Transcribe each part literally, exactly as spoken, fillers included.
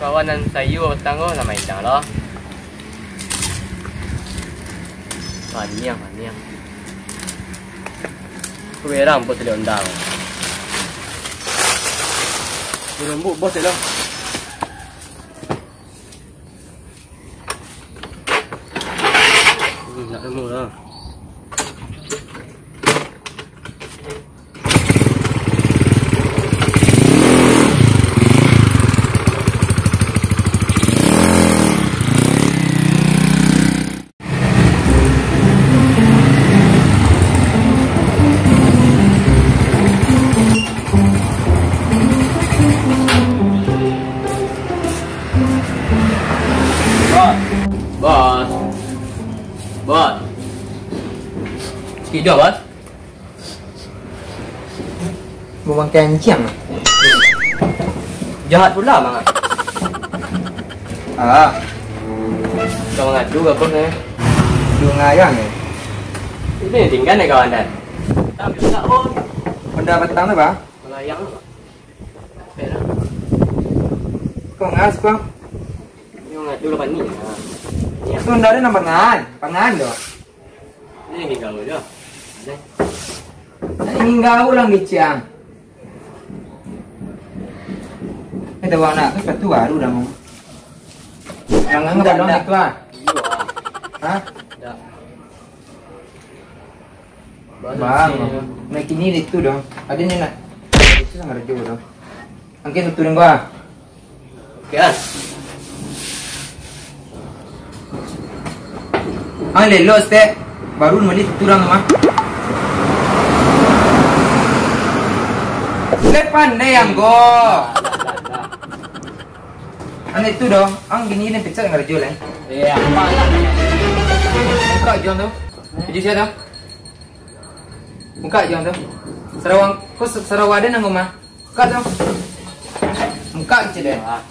Kawan nan sayua patang ko lah main lo. Paniang, paniang. Kuerang buat tadi ondang. Dirumbuk bos lo. Hmm, nak nemu lah. Bos. Bos. Bos. Tidur, Bos. Buang kencing. Jahat pula, Mang. Ah. Kau mangadu ka, Bos, eh? Dua ngayang, eh? Ini tinggal, eh, kawan, eh? Tapi tak, Bos. Benda petang tu, Bang? Melayang tu. Kau ngas, Bang? Ini mangadu lah, Bang, ni. Ah. Itu ndak ada nang pangan. Pangan tu. Ini tinggal je. Ada. Ini enggak ulang kicang. Eh, tahu anak tu sepatu baru dah mau. Yang anggap dong itu ah. Hah? Bang, naik ini itu dong. Ada ni nak. Itu sama rejo dong. Angke satu dong gua. Oke, ah. Ang lelo, stek. Baru mali turang mah. Lek pandai, anggo. Ang itu doh, ang gini den pecat ngarajo lai. Eh, apa lah? Buka jong tu. Tujuh sia tu. Buka jong tu. Sarawa, ko sa-, sarawa den anggo mah. Buka tu. Buka kecil deh. Ah.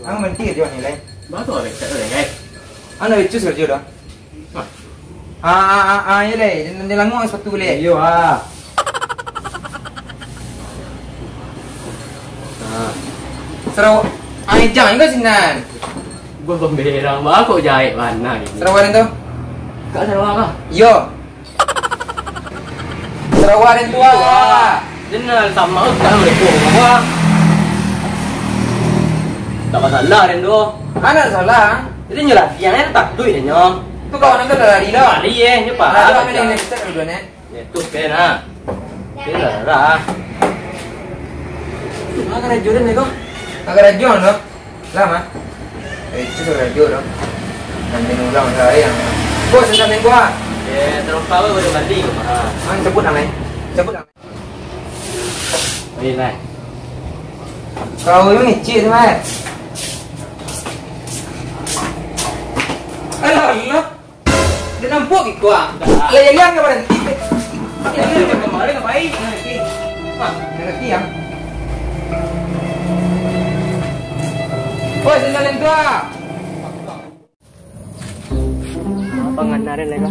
Ang menti jo ni lai. Baru ada cak tu, guys. Ang dah becus kerja dah. Ah. Ah, ah, ah, ah, ya lai. Nanti languk sepatu boleh. Iyo, ah. Ah. Sarawa, ah, ejang juga sinan. Gua pemberang, bah, kok jahit mana ini? Sarawa den tu? Kak sarawa kah? Iyo. Sarawa den tu ah. Jenal sama utang mereka. Wah. Tak masalah den tu. Mana salah? Jadi nyo latihan, eh, tak duit den nyo. Tu kawan tu dah lari dah. Lari, eh, nyo paham. Nah, tu kami dah. Ni, kita dulu ni. Ya, tu pen ah. Pen lah, lah. Agak rajo den ko. Agak rajo no. Lah, mah. Eh, itu sudah rajo dong. Nanti ulang saya yang. Bos, sudah minggu ah. Ya, terlupa apa boleh balik ke mana? Man, sebut namanya. Sebut namanya. Oh, iya, nah. Kau yang ngicik tu, Mat. Alah, alah. Dia nampak ikut ah. Lah, yang liang ka baranti. Kemarin ngapain? Ngerti. Mak, ngerti ya. Oi, sandal yang tua. Apa nganarin lagi?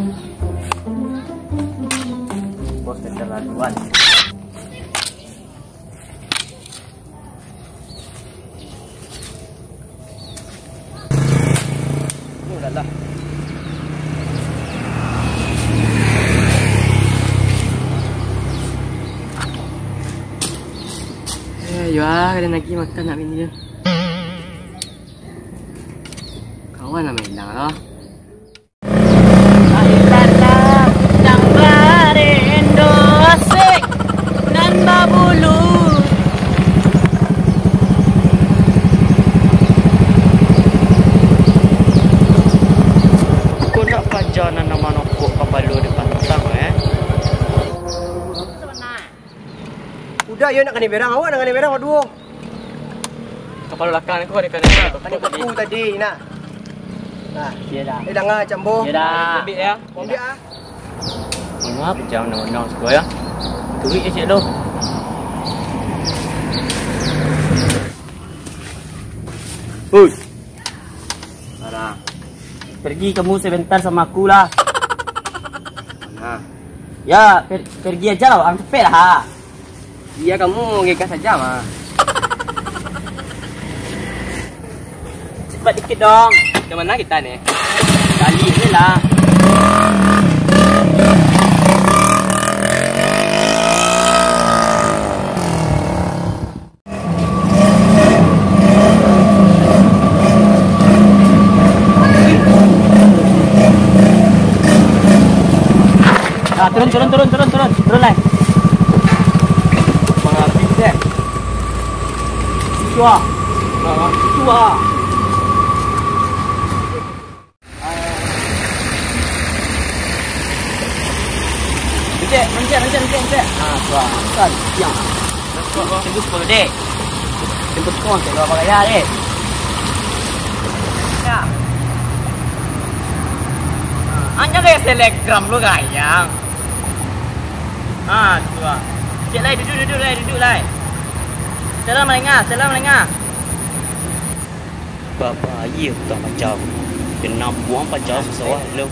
Bos keterlaluan. Ini udah lah. Eh, yo ah, kada lagi makan nak bini dia. Kawan lah main lah. Ailala, nang barendo asik, nan babulu. Kok ndak paja nan manokok kapalo di pantang, eh? Udah, yo nak kanai berang, awak nak kanai berang, aduh. Kapalo lakang ko ada kanai berang. Kanai buku tadi, nak. Nah. Iya dah. Eh, danga, cambo. Iya dah. Ambil ya. Ambil ah. Maaf, jangan undang-undang suka ya. Turik je cik lo. Hui. Parah. Pergi kamu sebentar sama aku lah. Nah. Ya, per-, pergi aja lah, ang cepet lah. Iya, kamu gegas aja mah. Cepat dikit dong. Macam mana kita ni? Gali je lah. Ah, turun, turun, turun, turun, turun, turun lai. Mangapik dek. Suah. Suah. Mencet, mencet, mencet, mencet, mencet. Ah, suah. Kan, siang. Tunggu sepuluh dek. Jemput kau, cek luar bagaya dek. Ya. Ah, hanya kayak telegram lu gayang. Ah, suah. Cek lai, duduk, duduk lai, duduk lai. Salam malengah, salam malengah. Bapa aia utang paja. Kena buang paja susah lo.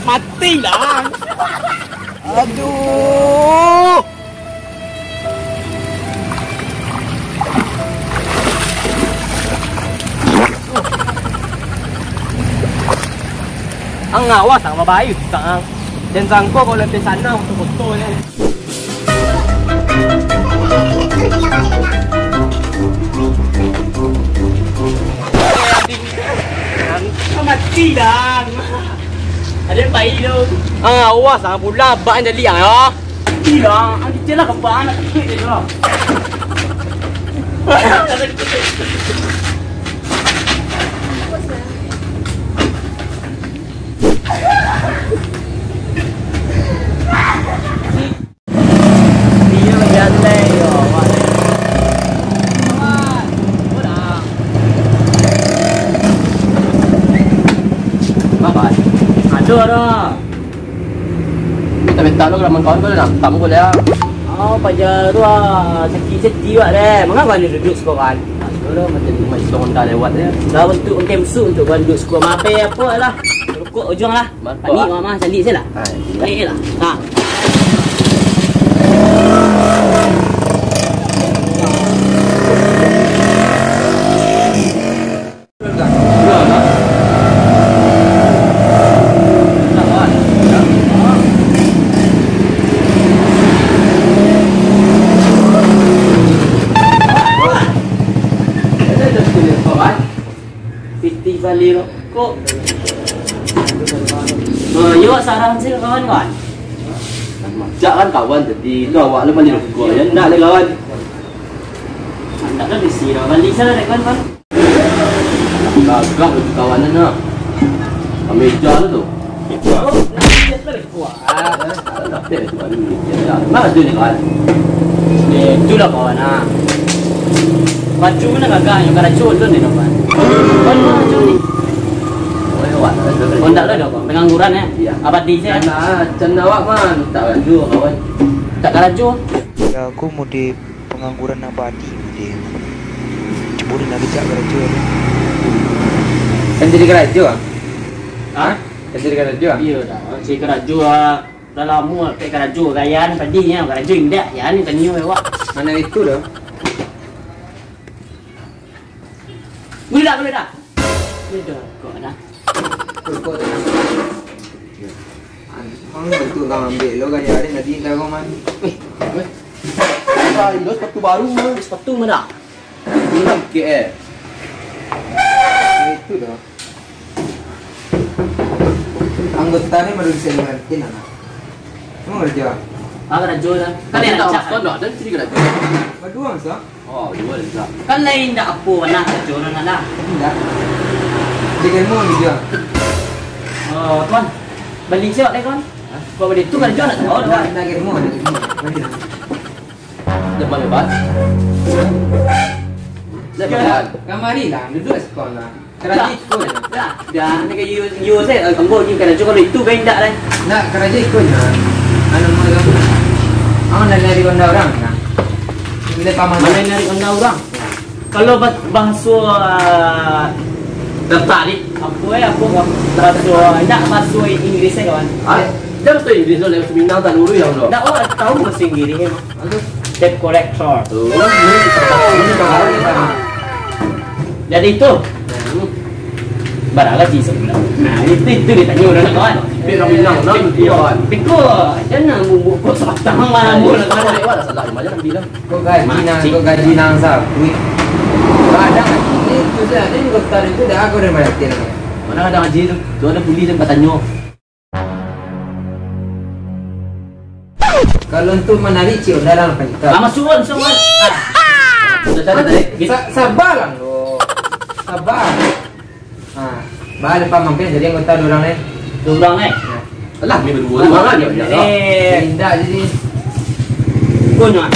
Mati lah. Aduh. Ang awas ang babayu, ang. Jan sangko kau latih sana foto-foto je. Mati dah. Ada yang pai tu. Ah, awas ah, pula abang jadi yang ya. Iya, anjing lah kebang nak kecil je lah. Iyo, jaleh yo, awak. Bapak, ado dah. Minta-minta lo kalau kawan kau dah, tamu boleh ah. Oh, paja tu ah, sakit sedih wak deh. Mangapa ni duduk sekolah kan? Ado dah, macam rumah istong dah lewat ya. Dah bentuk macam su untuk kau duduk sekolah. Mape apa lah? Rokok ujung lah. Mantap. Panik, ah. Mama, calik se lah. Ah, iya. Calik se lah. Ha. Pitih bali rokok. Nah, yo, sarang sih, kawan, kawan. Macak kan kawan tadi, tu awak lu bali rokok, ya ndak le, kawan? Ndak lah bisi dah, bali salah dek kawan, kawan. Gagah tu kawan, nah. Kameja tu. Wah. Nah, tu ni, kawan. Eh, itulah, kawan, ah. Baju mana gagah yang karajo tu ni, kawan? Kawan, mana baju ni? Oh, ya, awak tak ada. Oh, ndak lah, kawan. Pengangguran, ya? Iya. Abadi se. Nah, can awak mah, tak baju, kawan. Tak karajo. Ya, aku mode pengangguran abadi, mode. Cubo ni lagi cak karajo, ya. Kan jadi karajo, ah? Hah? Kan jadi karajo, ah? Iya, dah. Jadi karajo, ah. Dah lamo tak karajo, gaya ni padi ni, karajo indak, ya ni tanyo awak. Mana itu dah? Boleh dah, boleh dah. Boleh dah, kok dah. Kok dah. Ang bantuak lah ambiak lo gaya ni tadi, entah kau man. Eh, eh. Wah, ilo sepatu baru mah. Sepatu mana? Ini lah bukit, eh. Itu dah. Anggota ni baru bisa diganti, nah. Emang kerja? Ah, karajo lah. Kan yang rancak. Kau ndak ada sini karajo. Baduo masa? Oh, duo rancak. Kan lain ndak apo, nah, karajo lah, nah. Ndak. Dia kan mau kerja. Oh, tuan. Bali siap deh, kawan. Hah? Kau bali tu karajo nak tahu, kawan. Ndak, ndak, mau, ndak, mau. Bali. Lepas, lepas. Lepas. Kamari lah, duduk sekolah. Karajo iko je. Dah, dah, ni ka yo, yo se, eh, tunggu ni karajo kalau itu ka indak lai. Ndak, karajo iko je. Anu, mau tu. Ang nak nyari onda urang, nah. Bila paman. Mana nyari onda urang? Kalau ba-, bahaso, ah, tertarik. Apo, eh, apo, bahaso, indak bahaso Inggris, eh, kawan. Ah? Jan tu Inggris tu, dari Minang tak lurus yang tu. Ndak, awak tahu bahasa Inggris ni. Debt collector. Tu, ni kita tahu, ni kita tahu, ni kita tahu. Jadi itu. Hmm. Bara gaji sabulan? Nah, itu, itu ditanyo urang kawan. Tapi urang Minang, urang Minang. Piko, jan nak bumbuk kok sabatang malam. Nah, bulan ini kawan. Awak dah salah, banyak nak bilang. Kok gaji nang, kok gaji nang sabuik? Kadang gaji ni, tu saja, ni kota tu dah, aku dah mati lah. Mana ada gaji tu? Tu ada polis yang batanyo. Kalau untuk manarik cik Honda lah, Pak Ita. Ah, masuk, masuk, masuk. Ah. Sudah tadi, tadi. Sa-, sabar lah, lo. Sabar. Ha, bah, lepas mampir jadi anggota dua orang, eh. Dua orang, eh? Ya. Alah, ni berdua. Dua orang je, ya. Eh. Indak jadi. Konyol.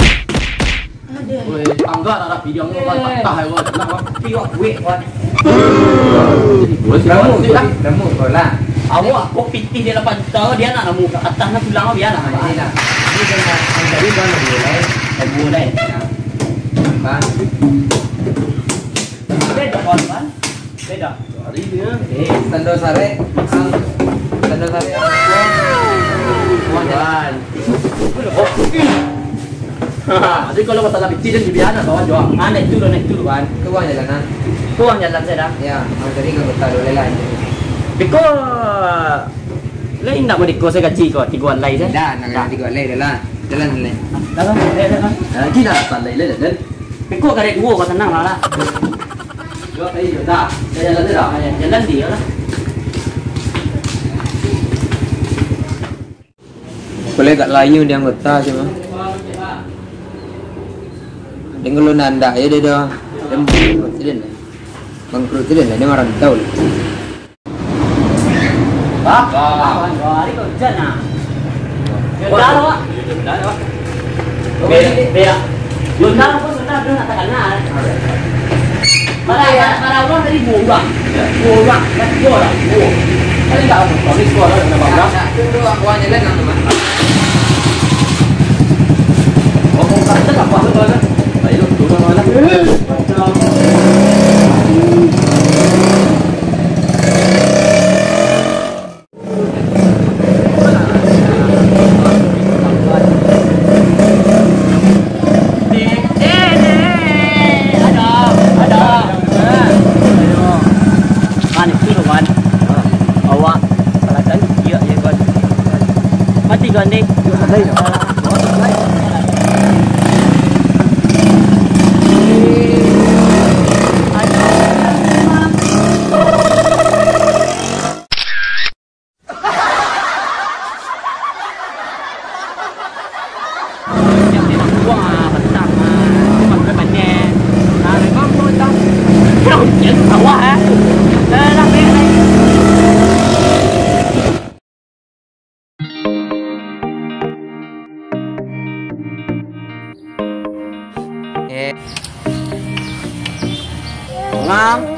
Aduh. Oi, tangga nak rapi dia, kau patah, kau. Nak rapi, kau kuek, kau. Jadi, boleh sih, Ramu, boleh sih, lah. Ramu, kau lah. Awak kok pitih dia lapan juta, dia nak ramu kat atas, nak pulang, biar lah. Ha, ini lah. Ini dah nak, jadi dah nak dua lain. Dah dua lain. Ya. Bang. Dia dah kawan, Bang. Beda. Hari ni, ya. Eh, tando sarek, ang-, tando sarek, ang-, uang jalan. Uang jalan. Jadi kalau masalah piti dan dibiarkan, kawan jual. Ah, naik turun, naik turun, kan. Itu uang jalan, ah. Itu uang jalan saya dah. Ya, ah, tadi kalau tak boleh lah. Biko, lain nak berdiko saya gaji kau, tiga alai saya. Dah, nak tiga alai dah lah. Jalan, jalan. Dah, dah, dah, dah. Ah, gila, tak alai, dah, dah. Biko karek duo, kau tenang lah, lah. Jual tadi, jual dah. Saya jalan je dah. Ah, ya, jalan dia lah. Boleh agak layu di anggota cuma. Dia kalau nandak aja dia dah. Dia bangkrut tu dia dah. Bangkrut tu dia dah. Dia marantau lah. Bah, bah, bah, bah, hari kau hujan, ah. Hujan, Wak. Hujan, Wak. Be-, berak. Hujan, Wak. Sudah, sudah, nak takana. Para, para, para urang tadi duo urang. Duo urang. Kan duo urang. Duo. Tadi tak apa. Tapi duo urang nak bangga. Tak, tak. Tu, tu, aku hanya lain nama. Oh, tak ada apa-apa tu, ada. Ayo, duo urang mana? Macam. Mati kan, Dek? Eh. Ngam.